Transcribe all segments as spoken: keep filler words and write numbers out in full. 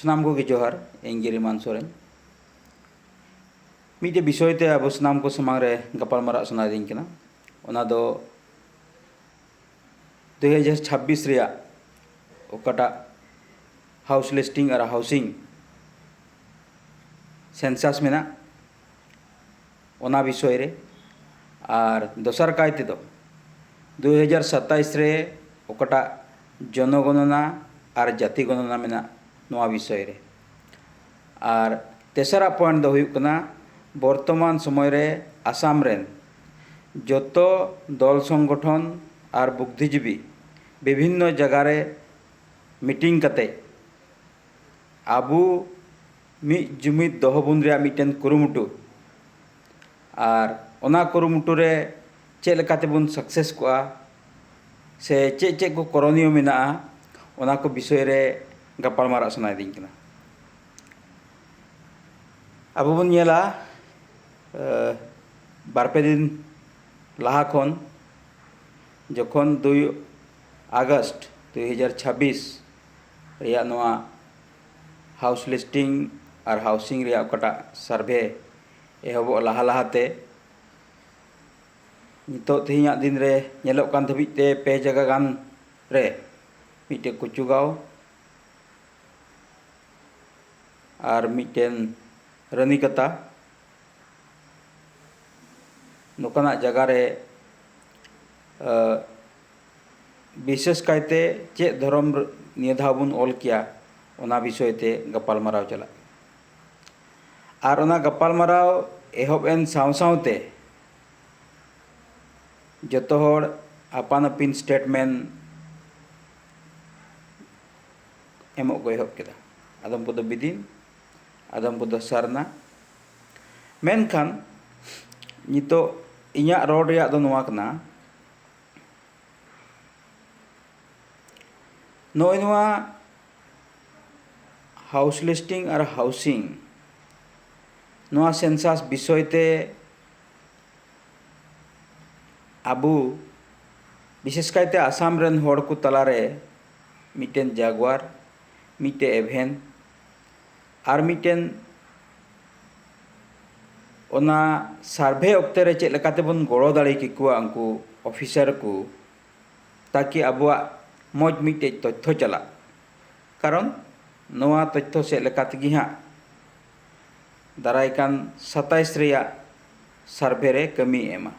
ᱥᱟᱱᱟᱢ ᱠᱚᱜᱮ ᱡᱚᱦᱟᱨ᱾ ᱤᱧ ᱜᱤᱨᱤᱢᱟᱱ ᱥᱚᱨᱮᱱ᱾ ᱢᱤᱫᱴᱮᱡ ᱵᱤᱥᱚᱭ ᱛᱮ ᱟᱵᱚ ᱥᱟᱱᱟᱢ ᱠᱚ ᱥᱟᱢᱟᱝ ᱨᱮ ᱜᱟᱯᱟᱞ ᱢᱟᱨᱟᱜ ᱥᱟᱱᱟᱭᱤᱫᱤᱧ ᱠᱟᱱᱟ᱾ ᱚᱱᱟ ᱫᱚ ᱫᱩ ᱦᱟᱡᱟᱨ ᱪᱷᱟᱵᱵᱤᱥ ᱨᱮᱭᱟᱜ ᱚᱠᱟᱴᱟᱜ ᱦᱟᱣᱩᱥ ᱞᱤᱥᱴᱤᱝ ᱟᱨ ᱦᱟᱣᱩᱥᱤᱝ ᱥᱮᱱᱥᱟᱥ ᱢᱮᱱᱟᱜ, ᱚᱱᱟ ᱵᱤᱥᱚᱭ ᱨᱮ᱾ ᱟᱨ ᱫᱚᱥᱟᱨ ᱠᱟᱭ ᱛᱮᱫᱚ ᱫᱩ ᱦᱟᱡᱟᱨ ᱥᱟᱛᱟᱭᱤᱥ ᱨᱮ ᱚᱠᱟᱴᱟᱜ ᱡᱚᱱᱚᱜᱚᱱᱚᱱᱟ ᱟᱨ ᱡᱟᱹᱛᱤ ᱜᱚᱱᱚᱱᱟ ᱢᱮᱱᱟᱜ, ᱱᱚᱣᱟ ᱵᱤᱥᱚᱭ ᱨᱮ᱾ ᱟᱨ ᱛᱮᱥᱟᱨᱟᱜ ᱯᱚᱭᱮᱱᱴ ᱫᱚ ᱦᱩᱭᱩᱜ ᱠᱟᱱᱟ, ᱵᱚᱨᱛᱚᱢᱟᱱ ᱥᱚᱢᱚᱭ ᱨᱮ ᱟᱥᱟᱢ ᱨᱮᱱ ᱡᱚᱛᱚ ᱫᱚᱞ ᱥᱚᱝᱜᱚᱴᱷᱚᱱ ᱟᱨ ᱵᱩᱫᱽᱫᱷᱤᱡᱤᱵᱤ ᱵᱤᱵᱷᱤᱱᱱᱚ ᱡᱟᱭᱜᱟ ᱨᱮ ᱢᱤᱴᱤᱝ ᱠᱟᱛᱮ ᱟᱵᱚ ᱢᱤᱫ ᱡᱩᱢᱤᱫ ᱫᱚᱦᱚ ᱵᱚᱱ ᱨᱮᱭᱟᱜ ᱢᱤᱫᱴᱮᱱ ᱠᱩᱨᱩᱢᱩᱴᱩ, ᱟᱨ ᱚᱱᱟ ᱠᱩᱨᱩᱢᱩᱴᱩ ᱨᱮ ᱪᱮᱫ ᱞᱮᱠᱟ ᱛᱮᱵᱚᱱ ᱥᱟᱠᱥᱮᱥ ᱠᱚᱜᱼᱟ, ᱥᱮ ᱪᱮᱫ ᱪᱮᱫ ᱠᱚ ᱠᱚᱨᱚᱱᱤᱭᱚ ᱢᱮᱱᱟᱜᱼᱟ, ᱚᱱᱟ ᱠᱚ ᱵᱤᱥᱚᱭ ᱨᱮ ᱜᱟᱯᱟᱞ ᱢᱟᱨᱟᱜ ᱥᱟᱱᱟᱭᱮᱫᱤᱧ ᱠᱟᱱᱟ᱾ ᱟᱵᱚ ᱵᱚᱱ ᱧᱮᱞᱟ, ᱮ, ᱵᱟᱨᱯᱮ ᱫᱤᱱ ᱞᱟᱦᱟ ᱠᱷᱚᱱ, ᱡᱚᱠᱷᱚᱱ ᱫᱩᱭ ᱟᱜᱚᱥᱴ ᱫᱩᱭ ᱦᱟᱡᱟᱨ ᱪᱷᱟᱵᱵᱤᱥ ᱨᱮᱭᱟᱜ ᱱᱚᱣᱟ ᱦᱟᱣᱩᱥ ᱞᱤᱥᱴᱤᱝ ᱟᱨ ᱦᱟᱣᱩᱥᱤᱝ ᱨᱮᱭᱟᱜ ᱚᱠᱟᱴᱟᱜ ᱥᱟᱨᱵᱷᱮ ᱮᱦᱚᱵᱚᱜ ᱞᱟᱦᱟ ᱞᱟᱦᱟᱛᱮ, ᱱᱤᱛᱚᱜ ᱛᱮᱦᱮᱧᱟᱜ ᱫᱤᱱ ᱨᱮ ᱧᱮᱞᱚᱜ ᱠᱟᱱ ᱫᱷᱟᱹᱵᱤᱡ ᱛᱮ ᱯᱮ ᱡᱟᱭᱜᱟ ᱜᱟᱱ ᱨᱮ, ᱢᱤᱫᱴᱮᱡ ᱠᱩᱪᱩᱜᱟᱸᱣ ᱟᱨ ᱢᱤᱫᱴᱮᱱ ᱨᱟᱹᱱᱤᱠᱟᱛᱟ, ᱱᱚᱝᱠᱟᱱᱟᱜ ᱡᱟᱭᱜᱟ ᱨᱮ, ᱟᱹ, ᱵᱤᱥᱮᱥ ᱠᱟᱭᱛᱮ ᱪᱮᱫ ᱫᱷᱚᱨᱚᱢ ᱱᱤᱭᱟᱹ ᱫᱷᱟᱣ ᱵᱚᱱ ᱚᱞ ᱠᱮᱭᱟ, ᱚᱱᱟ ᱵᱤᱥᱚᱭ ᱛᱮ ᱜᱟᱯᱟᱞᱢᱟᱨᱟᱣ ᱪᱟᱞᱟᱜ ᱠᱟᱱᱟ᱾ ᱟᱨ ᱚᱱᱟ ᱜᱟᱯᱟᱞᱢᱟᱨᱟᱣ ᱮᱦᱚᱵ ᱮᱱ ᱥᱟᱶ ᱥᱟᱶᱛᱮ ᱡᱚᱛᱚ ᱦᱚᱲ ᱟᱯᱟᱱ ᱟᱹᱯᱤᱱ ᱥᱴᱮᱴᱢᱮᱱᱴ ᱮᱢᱚᱜ ᱠᱚ ᱮᱦᱚᱵ ᱠᱮᱫᱟ᱾ ᱟᱫᱚᱢ ᱠᱚᱫᱚ ᱵᱤᱫᱤᱱ, ᱟᱫᱚᱢ ᱠᱚᱫᱚ ᱥᱟᱨᱱᱟ᱾ ᱢᱮᱱᱠᱷᱟᱱ ᱱᱤᱛᱚᱜ ᱤᱧᱟᱹᱜ ᱨᱚᱲ ᱨᱮᱭᱟᱜ ᱫᱚ ᱱᱚᱣᱟ ᱠᱟᱱᱟ, ᱱᱚᱜᱼᱚᱭ ᱱᱚᱣᱟ ᱦᱟᱣᱩᱥ ᱞᱤᱥᱴᱤᱝ ᱟᱨ ᱦᱟᱣᱩᱥᱤᱝ, ᱱᱚᱣᱟ ᱥᱮᱱᱥᱟᱥ ᱵᱤᱥᱚᱭ ᱛᱮ ᱟᱵᱚ, ᱵᱤᱥᱮᱥ ᱠᱟᱭᱛᱮ ᱟᱥᱟᱢ ᱨᱮᱱ ᱦᱚᱲ ᱠᱚ ᱛᱟᱞᱟᱨᱮ ᱢᱤᱫᱴᱮᱱ ᱡᱟᱜᱽᱣᱟᱨ, ᱢᱤᱫᱴᱮᱱ ᱮᱵᱷᱮᱱ, ᱟᱨ ᱢᱤᱫᱴᱮᱱ, ᱚᱱᱟ ᱥᱟᱨᱵᱷᱮ ᱚᱠᱛᱮ ᱨᱮ ᱪᱮᱫ ᱞᱮᱠᱟᱛᱮᱵᱚᱱ ᱜᱚᱲᱚ ᱫᱟᱲᱮ ᱠᱮᱠᱚᱣᱟ ᱩᱱᱠᱩ ᱚᱯᱷᱤᱥᱟᱨ ᱠᱚ, ᱛᱟᱠᱤ ᱟᱵᱚᱣᱟᱜ ᱢᱚᱡᱽ ᱢᱤᱫᱴᱮᱡ ᱛᱚᱛᱛᱷᱚ ᱪᱟᱞᱟᱜ᱾ ᱠᱟᱨᱚᱱ ᱱᱚᱣᱟ ᱛᱚᱛᱛᱷᱚ ᱥᱮᱫ ᱞᱮᱠᱟ ᱛᱮᱜᱮ ᱦᱟᱸᱜ ᱫᱟᱨᱟᱭ ᱠᱟᱱ ᱥᱟᱛᱟᱭᱤᱥ ᱨᱮᱭᱟᱜ ᱥᱟᱨᱵᱷᱮ ᱨᱮ ᱠᱟᱹᱢᱤᱭ ᱮᱢᱟ᱾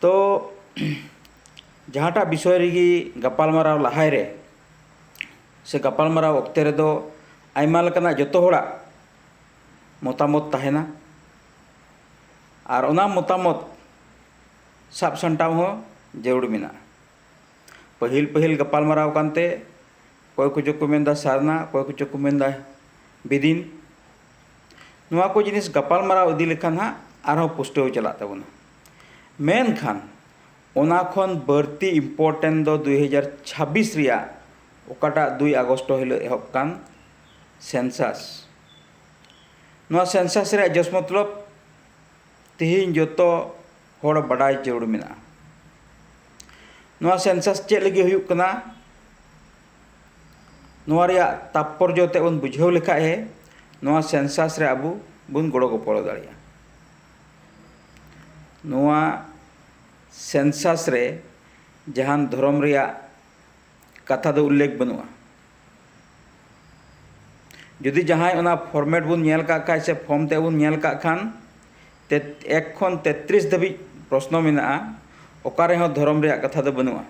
ᱛᱚ ᱡᱟᱦᱟᱸᱴᱟᱜ ᱵᱤᱥᱚᱭ ᱨᱮᱜᱮ ᱜᱟᱯᱟᱞᱢᱟᱨᱟᱣ ᱞᱟᱦᱟᱭ ᱨᱮ ᱥᱮ ᱜᱟᱯᱟᱞᱢᱟᱨᱟᱣ ᱚᱠᱛᱮ ᱨᱮᱫᱚ ᱟᱭᱢᱟ ᱞᱮᱠᱟᱱᱟᱜ ᱡᱚᱛᱚ ᱦᱚᱲᱟᱜ ᱢᱚᱛᱟᱢᱚᱛ ᱛᱟᱦᱮᱱᱟ᱾ ᱟᱨ ᱚᱱᱟ ᱢᱚᱛᱟᱢᱚᱛ ᱥᱟᱵ ᱥᱟᱢᱴᱟᱣ ᱦᱚᱸ ᱡᱟᱹᱨᱩᱲ ᱢᱮᱱᱟᱜᱼᱟ᱾ ᱯᱟᱹᱦᱤᱞ ᱯᱟᱹᱦᱤᱞ ᱜᱟᱯᱟᱞᱢᱟᱨᱟᱣ ᱠᱟᱱᱛᱮ ᱚᱠᱚᱭ ᱠᱚᱪᱚ ᱠᱚ ᱢᱮᱱᱫᱟ ᱥᱟᱨᱱᱟ, ᱚᱠᱚᱭ ᱠᱚᱪᱚ ᱠᱚ ᱢᱮᱱᱫᱟ ᱵᱤᱫᱤᱱ᱾ ᱱᱚᱣᱟ ᱠᱚ ᱡᱤᱱᱤᱥ ᱜᱟᱯᱟᱞᱢᱟᱨᱟᱣ ᱤᱫᱤ ᱞᱮᱠᱷᱟᱱ ᱦᱟᱸᱜ ᱟᱨᱦᱚᱸ ᱯᱩᱥᱴᱟᱹᱣ ᱪᱟᱞᱟᱜ ᱛᱟᱵᱚᱱᱟ᱾ ᱢᱮᱱᱠᱷᱟᱱ ᱚᱱᱟ ᱠᱷᱚᱱ ᱵᱟᱹᱲᱛᱤ important ᱫᱚ ᱫᱩᱭ ᱦᱟᱡᱟᱨ ᱪᱷᱟᱵᱵᱤᱥ ᱨᱮᱭᱟᱜ ᱚᱠᱟᱴᱟᱜ ᱫᱩᱭ ᱟᱜᱚᱥᱴ ᱦᱤᱞᱳᱜ ᱮᱦᱚᱵ ᱠᱟᱱ ᱥᱮᱱᱥᱟᱥ᱾ ᱱᱚᱣᱟ ᱥᱮᱱᱥᱟᱥ ᱨᱮᱭᱟᱜ ᱡᱚᱥ ᱢᱚᱛᱞᱚᱵ ᱛᱮᱦᱮᱧ ᱡᱚᱛᱚ ᱦᱚᱲ ᱵᱟᱰᱟᱭ ᱡᱟᱹᱨᱩᱲ ᱢᱮᱱᱟᱜᱼᱟ᱾ ᱱᱚᱣᱟ ᱥᱮᱱᱥᱟᱥ ᱪᱮᱫ ᱞᱟᱹᱜᱤᱫ ᱦᱩᱭᱩᱜ ᱠᱟᱱᱟ, ᱱᱚᱣᱟ ᱨᱮᱭᱟᱜ ᱛᱟᱯᱚᱨᱡᱚ ᱛᱮ ᱵᱚᱱ ᱵᱩᱡᱷᱟᱹᱣ ᱞᱮᱠᱷᱟᱡ ᱦᱮ, ᱱᱚᱣᱟ ᱥᱮᱱᱥᱟᱥ ᱨᱮ ᱟᱵᱚ ᱵᱚᱱ ᱜᱚᱲᱚ ᱜᱚᱯᱚᱲᱚ ᱫᱟᱲᱮᱭᱟᱜᱼᱟ᱾ ᱱᱚᱣᱟ ᱥᱮᱱᱥᱟᱥ ᱨᱮ ᱡᱟᱦᱟᱱ ᱫᱷᱚᱨᱚᱢ ᱨᱮᱭᱟᱜ ᱠᱟᱛᱷᱟ ᱫᱚ ᱩᱞᱞᱮᱠᱷ ᱵᱟᱹᱱᱩᱜᱼᱟ᱾ ᱡᱩᱫᱤ ᱡᱟᱦᱟᱸᱭ ᱚᱱᱟ ᱯᱷᱚᱨᱢᱮᱴ ᱵᱚᱱ ᱧᱮᱞ ᱠᱟᱜ ᱠᱷᱟᱡ ᱥᱮ ᱯᱷᱚᱨᱢ ᱛᱮ ᱵᱚᱱ ᱧᱮᱞ ᱠᱟᱜ ᱠᱷᱟᱱ, ᱛᱮ-, ᱮᱠ ᱠᱷᱚᱱ ᱛᱮᱛᱨᱤᱥ ᱫᱷᱟᱹᱵᱤᱡ ᱯᱨᱚᱥᱱᱚ ᱢᱮᱱᱟᱜᱼᱟ, ᱚᱠᱟ ᱨᱮᱦᱚᱸ ᱫᱷᱚᱨᱚᱢ ᱨᱮᱭᱟᱜ ᱠᱟᱛᱷᱟ ᱫᱚ ᱵᱟᱹᱱᱩᱜᱼᱟ᱾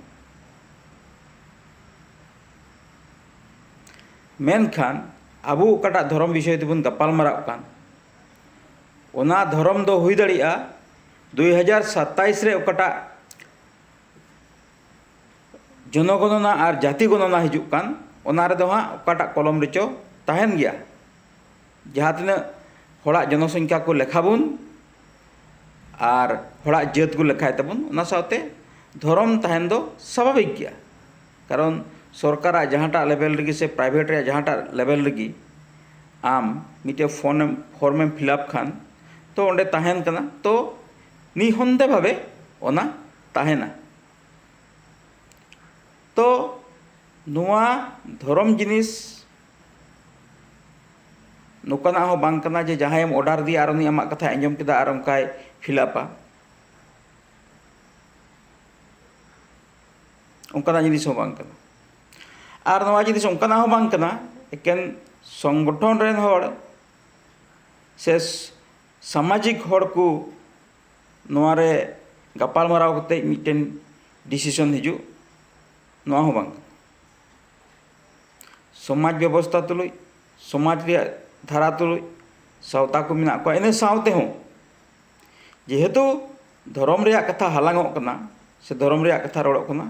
ᱢᱮᱱᱠᱷᱟᱱ ᱟᱵᱚ ᱚᱠᱟᱴᱟᱜ ᱫᱷᱚᱨᱚᱢ ᱵᱤᱥᱚᱭ ᱛᱮᱵᱚᱱ ᱜᱟᱯᱟᱞ ᱢᱟᱨᱟᱜ ᱠᱟᱱ, ᱚᱱᱟ ᱫᱷᱚᱨᱚᱢ ᱫᱚ ᱦᱩᱭ ᱫᱟᱲᱮᱭᱟᱜᱼᱟ ᱫᱩᱭ ᱦᱟᱡᱟᱨ ᱥᱟᱛᱟᱭᱤᱥ ᱨᱮ ᱚᱠᱟᱴᱟᱜ ᱡᱚᱱᱚᱜᱚᱱᱚᱱᱟ ᱟᱨ ᱡᱟᱹᱛᱤ ᱜᱚᱱᱚᱱᱟ ᱦᱤᱡᱩᱜ ᱠᱟᱱ, ᱚᱱᱟ ᱨᱮᱫᱚ ᱦᱟᱸᱜ ᱚᱠᱟᱴᱟᱜ ᱠᱚᱞᱚᱢ ᱨᱮᱪᱚ ᱛᱟᱦᱮᱱ ᱜᱮᱭᱟ᱾ ᱡᱟᱦᱟᱸ ᱛᱤᱱᱟᱹᱜ ᱦᱚᱲᱟᱜ ᱡᱚᱱᱚᱥᱚᱝᱠᱷᱟ ᱠᱚ ᱞᱮᱠᱷᱟ ᱵᱚᱱ ᱟᱨ ᱦᱚᱲᱟᱜ ᱡᱟᱹᱛ ᱠᱚ ᱞᱮᱠᱷᱟᱭ ᱛᱟᱵᱚᱱ, ᱚᱱᱟ ᱥᱟᱶᱛᱮ ᱫᱷᱚᱨᱚᱢ ᱛᱟᱦᱮᱱ ᱫᱚ ᱥᱟᱵᱷᱟᱵᱤᱠ ᱜᱮᱭᱟ᱾ ᱠᱟᱨᱚᱱ ᱥᱚᱨᱠᱟᱨᱟᱜ ᱡᱟᱦᱟᱸᱴᱟᱜ ᱞᱮᱵᱮᱞ ᱨᱮᱜᱮ ᱥᱮ ᱯᱨᱟᱭᱵᱷᱮᱴ ᱨᱮᱭᱟᱜ ᱡᱟᱦᱟᱸᱴᱟᱜ ᱞᱮᱵᱮᱞ ᱨᱮᱜᱮ ᱟᱢ ᱢᱤᱫᱴᱮᱡ ᱯᱷᱚᱨᱢ ᱮᱢ, ᱯᱷᱚᱨᱢ ᱮᱢ ᱯᱷᱤᱞᱟᱯ ᱠᱷᱟᱱ, ᱛᱚ ᱚᱸᱰᱮ ᱛᱟᱦᱮᱱ ᱠᱟᱱᱟ, ᱛᱚ ᱱᱤᱦᱚᱱᱫᱮ ᱵᱷᱟᱵᱮ ᱚᱱᱟ ᱛᱟᱦᱮᱱᱟ᱾ ᱛᱚ ᱱᱚᱣᱟ ᱫᱷᱚᱨᱚᱢ ᱡᱤᱱᱤᱥ ᱱᱚᱝᱠᱟᱱᱟᱜ ᱦᱚᱸ ᱵᱟᱝ ᱠᱟᱱᱟ ᱡᱮ ᱡᱟᱦᱟᱸᱭᱮᱢ ᱚᱰᱟᱨ ᱫᱮᱭᱟ ᱟᱨ ᱩᱱᱤ ᱟᱢᱟᱜ ᱠᱟᱛᱷᱟᱭ ᱟᱸᱡᱚᱢ ᱠᱮᱫᱟ ᱟᱨ ᱚᱱᱠᱟᱭ ᱯᱷᱤᱞᱟᱯᱟ᱾ ᱚᱱᱠᱟᱱᱟᱜ ᱡᱤᱱᱤᱥ ᱦᱚᱸ ᱵᱟᱝ ᱠᱟᱱᱟ᱾ ᱟᱨ ᱱᱚᱣᱟ ᱡᱤᱱᱤᱥ ᱚᱱᱠᱟᱱᱟᱜ ᱦᱚᱸ ᱵᱟᱝ ᱠᱟᱱᱟ ᱮᱠᱮᱱ ᱥᱚᱝᱜᱚᱴᱷᱚᱱ ᱨᱮᱱ ᱦᱚᱲ ᱥᱮ ᱥᱟᱢᱟᱡᱤᱠ ᱦᱚᱲ ᱠᱚ ᱱᱚᱣᱟ ᱨᱮ ᱜᱟᱯᱟᱞᱢᱟᱨᱟᱣ ᱠᱟᱛᱮ ᱢᱤᱫᱴᱮᱱ ᱰᱤᱥᱤᱥᱚᱱ ᱦᱤᱡᱩᱜ, ᱱᱚᱣᱟ ᱦᱚᱸ ᱵᱟᱝ ᱠᱟᱱᱟ᱾ ᱥᱚᱢᱟᱡᱽ ᱵᱮᱵᱚᱥᱛᱷᱟ ᱛᱩᱞᱩᱡ, ᱥᱚᱢᱟᱡᱽ ᱨᱮᱭᱟᱜ ᱫᱷᱟᱨᱟ ᱛᱩᱞᱩᱡ ᱥᱟᱶᱛᱟ ᱠᱚ ᱢᱮᱱᱟᱜ ᱠᱚᱣᱟ᱾ ᱤᱱᱟᱹ ᱥᱟᱶ ᱛᱮᱦᱚᱸ ᱡᱮᱦᱮᱛᱩ ᱫᱷᱚᱨᱚᱢ ᱨᱮᱭᱟᱜ ᱠᱟᱛᱷᱟ ᱦᱟᱞᱟᱝᱚᱜ ᱠᱟᱱᱟ ᱥᱮ ᱫᱷᱚᱨᱚᱢ ᱨᱮᱭᱟᱜ ᱠᱟᱛᱷᱟ ᱨᱚᱲᱚᱜ ᱠᱟᱱᱟ,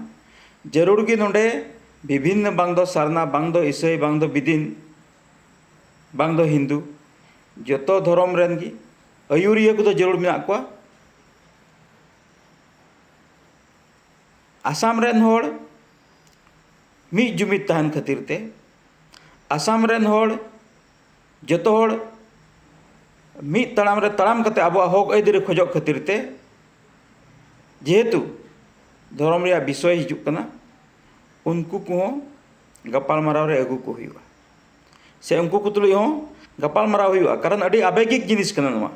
ᱡᱟᱹᱨᱩᱲ ᱜᱮ ᱱᱚᱰᱮ ᱵᱤᱵᱷᱤᱱᱱᱚ, ᱵᱟᱝ ᱫᱚ ᱥᱟᱨᱱᱟ, ᱵᱟᱝ ᱫᱚ ᱤᱥᱟᱹᱭ, ᱵᱟᱝ ᱫᱚ ᱵᱤᱫᱤᱱ, ᱵᱟᱝ ᱫᱚ ᱦᱤᱱᱫᱩ, ᱡᱚᱛᱚ ᱫᱷᱚᱨᱚᱢ ᱨᱮᱱ ᱜᱮ ᱟᱹᱭᱩᱨᱤᱭᱟᱹ ᱠᱚᱫᱚ ᱡᱟᱹᱨᱩᱲ ᱢᱮᱱᱟᱜ ᱠᱚᱣᱟ᱾ ᱟᱥᱟᱢ ᱨᱮᱱ ᱦᱚᱲ ᱢᱤᱫ ᱡᱩᱢᱤᱫ ᱛᱟᱦᱮᱱ ᱠᱷᱟᱹᱛᱤᱨ ᱛᱮ, ᱟᱥᱟᱢ ᱨᱮᱱ ᱦᱚᱲ ᱡᱚᱛᱚ ᱦᱚᱲ ᱢᱤᱫ ᱛᱟᱲᱟᱢ ᱨᱮ ᱛᱟᱲᱟᱢ ᱠᱟᱛᱮ ᱟᱵᱚᱣᱟᱜ ᱦᱚᱠ ᱟᱹᱭᱫᱟᱹᱨᱤ ᱠᱷᱚᱡᱚᱜ ᱠᱷᱟᱹᱛᱤᱨ ᱛᱮ, ᱡᱮᱦᱮᱛᱩ ᱫᱷᱚᱨᱚᱢ ᱨᱮᱭᱟᱜ ᱵᱤᱥᱚᱭ ᱦᱤᱡᱩᱜ ᱠᱟᱱᱟ, ᱩᱱᱠᱩ ᱠᱚᱦᱚᱸ ᱜᱟᱯᱟᱞᱢᱟᱨᱟᱣ ᱨᱮ ᱟᱹᱜᱩ ᱠᱚ ᱦᱩᱭᱩᱜᱼᱟ, ᱥᱮ ᱩᱱᱠᱩ ᱠᱚ ᱛᱩᱞᱩᱡ ᱦᱚᱸ ᱜᱟᱯᱟᱞᱢᱟᱨᱟᱣ ᱦᱩᱭᱩᱜᱼᱟ᱾ ᱠᱟᱨᱚᱱ ᱟᱹᱰᱤ ᱟᱵᱮᱜᱤᱠ ᱡᱤᱱᱤᱥ ᱠᱟᱱᱟ ᱱᱚᱣᱟ᱾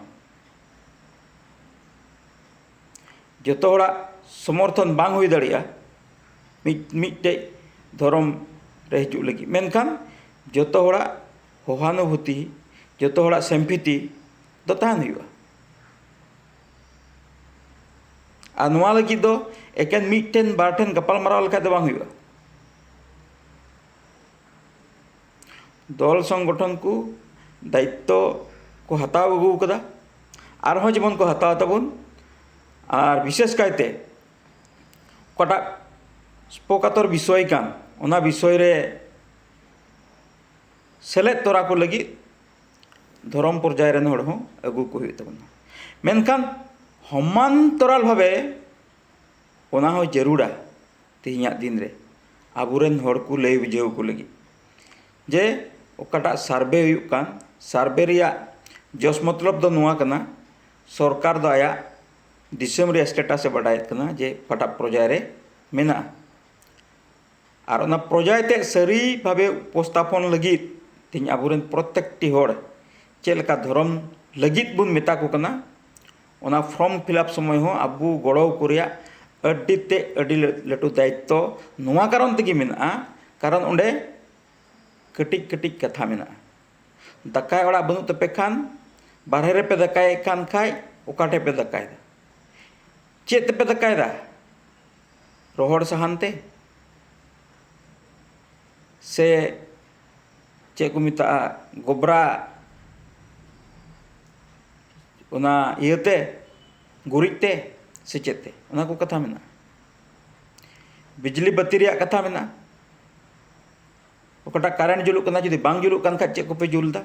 ᱡᱚᱛᱚ ᱦᱚᱲᱟᱜ ᱥᱚᱢᱚᱨᱛᱷᱚᱱ ᱵᱟᱝ ᱦᱩᱭ ᱫᱟᱲᱮᱭᱟᱜᱼᱟ ᱢᱤᱫ, ᱢᱤᱫᱴᱮᱡ ᱫᱷᱚᱨᱚᱢ ᱨᱮ ᱦᱤᱡᱩᱜ ᱞᱟᱹᱜᱤᱫ, ᱢᱮᱱᱠᱷᱟᱱ ᱡᱚᱛᱚ ᱦᱚᱲᱟᱜ ᱦᱚᱦᱟᱱᱩᱵᱷᱩᱛᱤ, ᱡᱚᱛᱚ ᱦᱚᱲᱟᱜ ᱥᱮᱢᱯᱷᱤᱛᱤ ᱫᱚ ᱛᱟᱦᱮᱱ ᱦᱩᱭᱩᱜᱼᱟ᱾ ᱟᱨ ᱱᱚᱣᱟ ᱞᱟᱹᱜᱤᱫ ᱫᱚ ᱮᱠᱮᱱ ᱢᱤᱫ ᱴᱷᱮᱱ ᱵᱟᱨ ᱴᱷᱮᱱ ᱜᱟᱯᱟᱞᱢᱟᱨᱟᱣ ᱞᱮᱠᱷᱟᱡ ᱫᱚ ᱵᱟᱝ ᱦᱩᱭᱩᱜᱼᱟ᱾ ᱫᱚᱞ ᱥᱚᱝᱜᱚᱴᱷᱚᱱ ᱠᱚ ᱫᱟᱭᱤᱛᱛᱚ ᱠᱚ ᱦᱟᱛᱟᱣ ᱟᱹᱜᱩ ᱟᱠᱟᱫᱟ, ᱟᱨᱦᱚᱸ ᱡᱮᱢᱚᱱ ᱠᱚ ᱦᱟᱛᱟᱣ ᱛᱟᱵᱚᱱ᱾ ᱟᱨ ᱵᱤᱥᱮᱥ ᱠᱟᱭᱛᱮ ᱚᱠᱟᱴᱟᱜ ᱥᱯᱳᱠᱟᱛᱚᱨ ᱵᱤᱥᱚᱭ ᱠᱟᱱ, ᱚᱱᱟ ᱵᱤᱥᱚᱭ ᱨᱮ ᱥᱮᱞᱮᱫ ᱛᱚᱨᱟ ᱠᱚ ᱞᱟᱹᱜᱤᱫ ᱫᱷᱚᱨᱚᱢ ᱯᱚᱨᱡᱟᱭ ᱨᱮᱱ ᱦᱚᱲ ᱦᱚᱸ ᱟᱹᱜᱩ ᱠᱚ ᱦᱩᱭᱩᱜ ᱛᱟᱵᱚᱱᱟ᱾ ᱢᱮᱱᱠᱷᱟᱱ ᱥᱚᱢᱟᱱᱛᱚᱨᱟᱞ ᱵᱷᱟᱵᱮ ᱚᱱᱟ ᱦᱚᱸ ᱡᱟᱹᱨᱩᱲᱟ ᱛᱮᱦᱮᱧᱟᱜ ᱫᱤᱱ ᱨᱮ ᱟᱵᱚᱨᱮᱱ ᱦᱚᱲ ᱠᱚ ᱞᱟᱹᱭ ᱵᱩᱡᱷᱟᱹᱣ ᱠᱚ ᱞᱟᱹᱜᱤᱫ, ᱡᱮ ᱚᱠᱟᱴᱟᱜ ᱥᱟᱨᱵᱷᱮ ᱦᱩᱭᱩᱜ ᱠᱟᱱ, ᱥᱟᱨᱵᱷᱮ ᱨᱮᱭᱟᱜ ᱡᱚᱥ ᱢᱚᱛᱞᱚᱵ ᱫᱚ ᱱᱚᱣᱟ ᱠᱟᱱᱟ, ᱥᱚᱨᱠᱟᱨ ᱫᱚ ᱟᱭᱟᱜ ᱫᱤᱥᱚᱢ ᱨᱮᱭᱟᱜ ᱥᱴᱮᱴᱟᱥ ᱮ ᱵᱟᱰᱟᱭᱮᱫ ᱠᱟᱱᱟ ᱡᱮ ᱚᱠᱟᱴᱟᱜ ᱯᱚᱨᱡᱟᱭ ᱨᱮ ᱢᱮᱱᱟᱜᱼᱟ᱾ ᱟᱨ ᱚᱱᱟ ᱯᱨᱚᱡᱟᱭ ᱛᱮ ᱥᱟᱹᱨᱤ ᱵᱷᱟᱵᱮ ᱩᱯᱚᱥᱛᱷᱟᱯᱚᱱ ᱞᱟᱹᱜᱤᱫ ᱛᱮᱦᱮᱧ ᱟᱵᱚᱨᱮᱱ ᱯᱨᱚᱛᱮᱠᱴᱤ ᱦᱚᱲ ᱪᱮᱫ ᱞᱮᱠᱟ ᱫᱷᱚᱨᱚᱢ ᱞᱟᱹᱜᱤᱫ ᱵᱚᱱ ᱢᱮᱛᱟ ᱠᱚ ᱠᱟᱱᱟ, ᱚᱱᱟ ᱯᱷᱨᱚᱢ ᱯᱷᱤᱞᱟᱯ ᱥᱚᱢᱚᱭ ᱦᱚᱸ ᱟᱵᱚ ᱜᱚᱲᱚ ᱠᱚ ᱨᱮᱭᱟᱜ ᱟᱹᱰᱤ ᱛᱮ ᱟᱹᱰᱤ ᱞᱟᱹᱴᱩ ᱫᱟᱭᱤᱛᱛᱚ ᱱᱚᱣᱟ ᱠᱟᱨᱚᱱ ᱛᱮᱜᱮ ᱢᱮᱱᱟᱜᱼᱟ, ᱠᱟᱨᱚᱱ ᱚᱸᱰᱮ ᱠᱟᱹᱴᱤᱡ ᱠᱟᱹᱴᱤᱡ ᱠᱟᱛᱷᱟ ᱢᱮᱱᱟᱜᱼᱟ᱾ ᱫᱟᱠᱟᱭ ᱚᱲᱟᱜ ᱵᱟᱹᱱᱩᱜ ᱛᱟᱯᱮ ᱠᱷᱟᱱ, ᱵᱟᱨᱦᱮ ᱨᱮᱯᱮ ᱫᱟᱠᱟᱭᱮᱫ ᱠᱟᱱ ᱠᱷᱟᱡ, ᱚᱠᱟ ᱴᱷᱮᱡ ᱯᱮ ᱫᱟᱠᱟᱭᱮᱫᱟ? ᱪᱮᱫ ᱛᱮᱯᱮ ᱫᱟᱠᱟᱭᱮᱫᱟ? ᱨᱚᱦᱚᱲ ᱥᱟᱦᱟᱱ ᱛᱮ? ᱥᱮ ᱪᱮᱫ ᱠᱚ ᱢᱮᱛᱟᱜᱼᱟ, ᱜᱚᱵᱽᱨᱟ, ᱚᱱᱟ ᱤᱭᱟᱹᱛᱮ, ᱜᱩᱨᱤᱡ ᱛᱮ, ᱥᱮ ᱪᱮᱫ ᱛᱮ? ᱚᱱᱟ ᱠᱚ ᱠᱟᱛᱷᱟ ᱢᱮᱱᱟᱜᱼᱟ᱾ ᱵᱤᱡᱽᱞᱤ ᱵᱟᱹᱛᱤ ᱨᱮᱭᱟᱜ ᱠᱟᱛᱷᱟ ᱢᱮᱱᱟᱜᱼᱟ᱾ ᱚᱠᱟᱴᱟᱜ ᱠᱟᱨᱮᱱᱴ ᱡᱩᱞᱩᱜ ᱠᱟᱱᱟ, ᱡᱩᱫᱤ ᱵᱟᱝ ᱡᱩᱞᱩᱜ ᱠᱟᱱ ᱠᱷᱟᱡ ᱪᱮᱫ ᱠᱚᱯᱮ ᱡᱩᱞ ᱮᱫᱟ?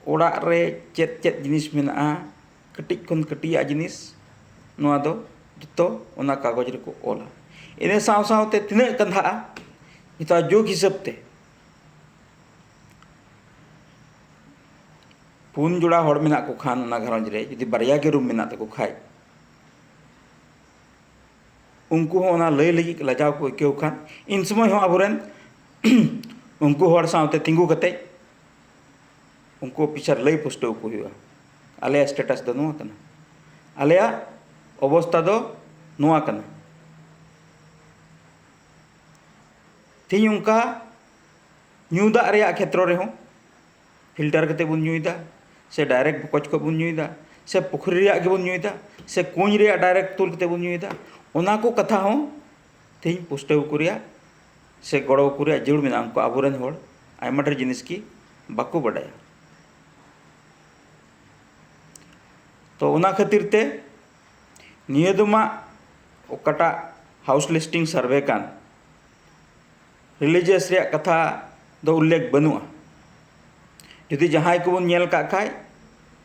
ᱚᱲᱟᱜ ᱨᱮ ᱪᱮᱫ ᱪᱮᱫ ᱡᱤᱱᱤᱥ ᱢᱮᱱᱟᱜᱼᱟ, ᱠᱟᱹᱴᱤᱡ ᱠᱷᱚᱱ ᱠᱟᱹᱴᱤᱡᱟᱜ ᱡᱤᱱᱤᱥ, ᱱᱚᱣᱟ ᱫᱚ ᱡᱚᱛᱚ ᱚᱱᱟ ᱠᱟᱜᱚᱡᱽ ᱨᱮᱠᱚ ᱚᱞᱟ᱾ ᱤᱱᱟᱹ ᱥᱟᱶ ᱥᱟᱶᱛᱮ ᱛᱤᱱᱟᱹᱜ ᱠᱟᱸᱫᱷᱟᱜᱼᱟ, ᱱᱮᱛᱟᱨ ᱡᱩᱜᱽ ᱦᱤᱥᱟᱹᱵ ᱛᱮ ᱯᱩᱱ ᱡᱚᱲᱟ ᱦᱚᱲ ᱢᱮᱱᱟᱜ ᱠᱚ ᱠᱷᱟᱱ, ᱚᱱᱟ ᱜᱷᱟᱨᱚᱸᱡᱽ ᱨᱮ ᱡᱩᱫᱤ ᱵᱟᱨᱭᱟ ᱜᱮ ᱨᱩᱢ ᱢᱮᱱᱟᱜ ᱛᱟᱠᱚ ᱠᱷᱟᱡ, ᱩᱱᱠᱩ ᱦᱚᱸ ᱚᱱᱟ ᱞᱟᱹᱭ ᱞᱟᱹᱜᱤᱫ ᱞᱟᱡᱟᱣ ᱠᱚ ᱟᱹᱭᱠᱟᱹᱣ ᱠᱷᱟᱱ, ᱤᱱ ᱥᱚᱢᱚᱭ ᱦᱚᱸ ᱟᱵᱚᱨᱮᱱ ᱩᱱᱠᱩ ᱦᱚᱲ ᱥᱟᱶᱛᱮ ᱛᱤᱸᱜᱩ ᱠᱟᱛᱮ ᱩᱱᱠᱩ ᱚᱯᱷᱤᱥᱟᱨ ᱞᱟᱹᱭ ᱯᱩᱥᱴᱟᱹᱣ ᱠᱚ ᱦᱩᱭᱩᱜᱼᱟ, ᱟᱞᱮᱭᱟᱜ ᱥᱴᱮᱴᱟᱥ ᱫᱚ ᱱᱚᱣᱟ ᱠᱟᱱᱟ, ᱟᱞᱮᱭᱟᱜ ᱚᱵᱚᱥᱛᱟ ᱫᱚ ᱱᱚᱣᱟ ᱠᱟᱱᱟ᱾ ᱛᱮᱦᱮᱧ ᱚᱱᱠᱟ ᱧᱩ ᱫᱟᱜ ᱨᱮᱭᱟᱜ ᱠᱷᱮᱛᱨᱚ ᱨᱮᱦᱚᱸ ᱯᱷᱤᱞᱴᱟᱨ ᱠᱟᱛᱮ ᱵᱚᱱ ᱧᱩᱭᱮᱫᱟ, ᱥᱮ ᱰᱟᱭᱨᱮᱠᱴ ᱵᱚᱠᱚᱡ ᱠᱷᱚᱡ ᱵᱚᱱ ᱧᱩᱭᱮᱫᱟ, ᱥᱮ ᱯᱩᱠᱷᱨᱤ ᱨᱮᱭᱟᱜ ᱜᱮᱵᱚᱱ ᱧᱩᱭᱮᱫᱟ, ᱥᱮ ᱠᱩᱧ ᱨᱮᱭᱟᱜ ᱰᱟᱭᱨᱮᱠᱴ ᱛᱩᱞ ᱠᱟᱛᱮ ᱵᱚᱱ ᱧᱩᱭᱮᱫᱟ, ᱚᱱᱟ ᱠᱚ ᱠᱟᱛᱷᱟ ᱦᱚᱸ ᱛᱮᱦᱮᱧ ᱯᱩᱥᱴᱟᱹᱣ ᱠᱚ ᱨᱮᱭᱟᱜ ᱥᱮ ᱜᱚᱲᱚ ᱠᱚ ᱨᱮᱭᱟᱜ ᱡᱟᱹᱨᱩᱲ ᱢᱮᱱᱟᱜᱼᱟ᱾ ᱩᱱᱠᱩ ᱟᱵᱚᱨᱮᱱ ᱦᱚᱲ ᱟᱭᱢᱟ ᱰᱷᱮᱨ ᱡᱤᱱᱤᱥ ᱜᱮ ᱵᱟᱠᱚ ᱵᱟᱰᱟᱭᱟ᱾ ᱛᱚ ᱚᱱᱟ ᱠᱷᱟᱹᱛᱤᱨ ᱛᱮ ᱱᱤᱭᱟᱹ ᱫᱚ ᱢᱟ ᱚᱠᱟᱴᱟᱜ ᱦᱟᱣᱩᱥ ᱞᱤᱥᱴᱤᱝ ᱥᱟᱨᱵᱷᱮ ᱠᱟᱱ, ᱨᱤᱞᱤᱡᱤᱭᱟᱥ ᱨᱮᱭᱟᱜ ᱠᱟᱛᱷᱟ ᱫᱚ ᱩᱞᱞᱮᱠᱷ ᱵᱟᱹᱱᱩᱜᱼᱟ᱾ ᱡᱩᱫᱤ ᱡᱟᱦᱟᱸᱭ ᱠᱚᱵᱚᱱ ᱧᱮᱞ ᱠᱟᱜ ᱠᱷᱟᱡ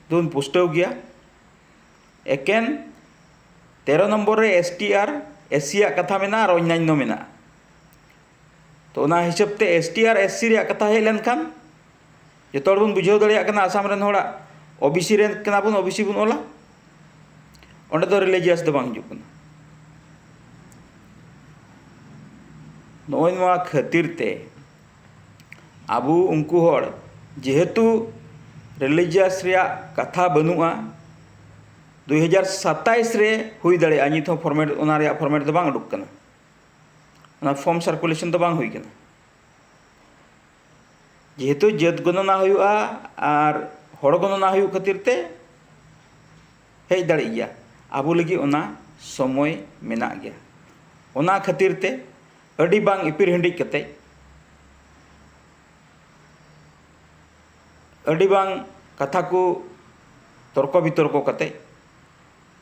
ᱫᱚᱵᱚᱱ ᱯᱩᱥᱴᱟᱹᱣ ᱜᱮᱭᱟ, ᱮᱠᱮᱱ ᱛᱮᱨᱚ ᱱᱚᱢᱵᱚᱨ ᱨᱮ ᱮᱥ ᱴᱤ ᱟᱨ ᱮᱥ ᱥᱤ ᱟᱜ ᱠᱟᱛᱷᱟ ᱢᱮᱱᱟᱜᱼᱟ ᱟᱨ ᱚᱱᱱᱟᱱᱱᱚ ᱢᱮᱱᱟᱜᱼᱟ᱾ ᱛᱚ ᱚᱱᱟ ᱦᱤᱥᱟᱹᱵ ᱛᱮ ᱮᱥ ᱴᱤ ᱟᱨ ᱮᱥ ᱥᱤ ᱨᱮᱭᱟᱜ ᱠᱟᱛᱷᱟ ᱦᱮᱡ ᱞᱮᱱᱠᱷᱟᱱ, ᱡᱚᱛᱚ ᱦᱚᱲ ᱵᱚᱱ ᱵᱩᱡᱷᱟᱹᱣ ᱫᱟᱲᱮᱭᱟᱜ ᱠᱟᱱᱟ, ᱟᱥᱟᱢ ᱨᱮᱱ ᱦᱚᱲᱟᱜ ᱳ ᱵᱤ ᱥᱤ ᱨᱮᱱ ᱠᱟᱱᱟ ᱵᱚᱱ, ᱳ ᱵᱤ ᱥᱤ ᱵᱚᱱ ᱚᱞᱟ᱾ ᱚᱸᱰᱮ ᱫᱚ ᱨᱤᱞᱤᱡᱤᱭᱟᱥ ᱫᱚ ᱵᱟᱝ ᱦᱤᱡᱩᱜ ᱠᱟᱱᱟ᱾ ᱱᱚᱜᱼᱚᱭ ᱱᱚᱣᱟ ᱠᱷᱟᱹᱛᱤᱨ ᱛᱮ ᱟᱵᱚ ᱩᱱᱠᱩ ᱦᱚᱲ, ᱡᱮᱦᱮᱛᱩ ᱨᱤᱞᱤᱡᱤᱭᱟᱥ ᱨᱮᱭᱟᱜ ᱠᱟᱛᱷᱟ ᱵᱟᱹᱱᱩᱜᱼᱟ, ᱫᱩᱭ ᱦᱟᱡᱟᱨ ᱥᱟᱛᱟᱭᱤᱥ ᱨᱮ ᱦᱩᱭ ᱫᱟᱲᱮᱭᱟᱜᱼᱟ, ᱱᱤᱛ ᱦᱚᱸ ᱯᱷᱚᱨᱢᱮᱴ, ᱚᱱᱟ ᱨᱮᱭᱟᱜ ᱯᱷᱚᱨᱢᱮᱴ ᱫᱚ ᱵᱟᱝ ᱩᱰᱩᱠ ᱠᱟᱱᱟ, ᱚᱱᱟ ᱯᱷᱚᱨᱢ ᱥᱟᱨᱠᱩᱞᱮᱥᱚᱱ ᱫᱚ ᱵᱟᱝ ᱦᱩᱭ ᱠᱟᱱᱟ᱾ ᱡᱮᱦᱮᱛᱩ ᱡᱟᱹᱛ ᱜᱚᱱᱚᱱᱟ ᱦᱩᱭᱩᱜᱼᱟ ᱟᱨ ᱦᱚᱲ ᱜᱚᱱᱚᱱᱟ ᱦᱩᱭᱩᱜ ᱠᱷᱟᱹᱛᱤᱨ ᱛᱮ ᱦᱮᱡ ᱫᱟᱲᱮᱜ ᱜᱮᱭᱟ, ᱟᱵᱚ ᱞᱟᱹᱜᱤᱫ ᱚᱱᱟ ᱥᱚᱢᱚᱭ ᱢᱮᱱᱟᱜ ᱜᱮᱭᱟ᱾ ᱚᱱᱟ ᱠᱷᱟᱹᱛᱤᱨ ᱛᱮ ᱟᱹᱰᱤ ᱵᱟᱝ ᱤᱯᱤᱨ ᱦᱤᱸᱰᱤᱡ ᱠᱟᱛᱮ, ᱟᱹᱰᱤ ᱵᱟᱝ ᱠᱟᱛᱷᱟ ᱠᱚ ᱛᱚᱨᱠᱚ ᱵᱤᱛᱚᱨᱠᱚ ᱠᱟᱛᱮ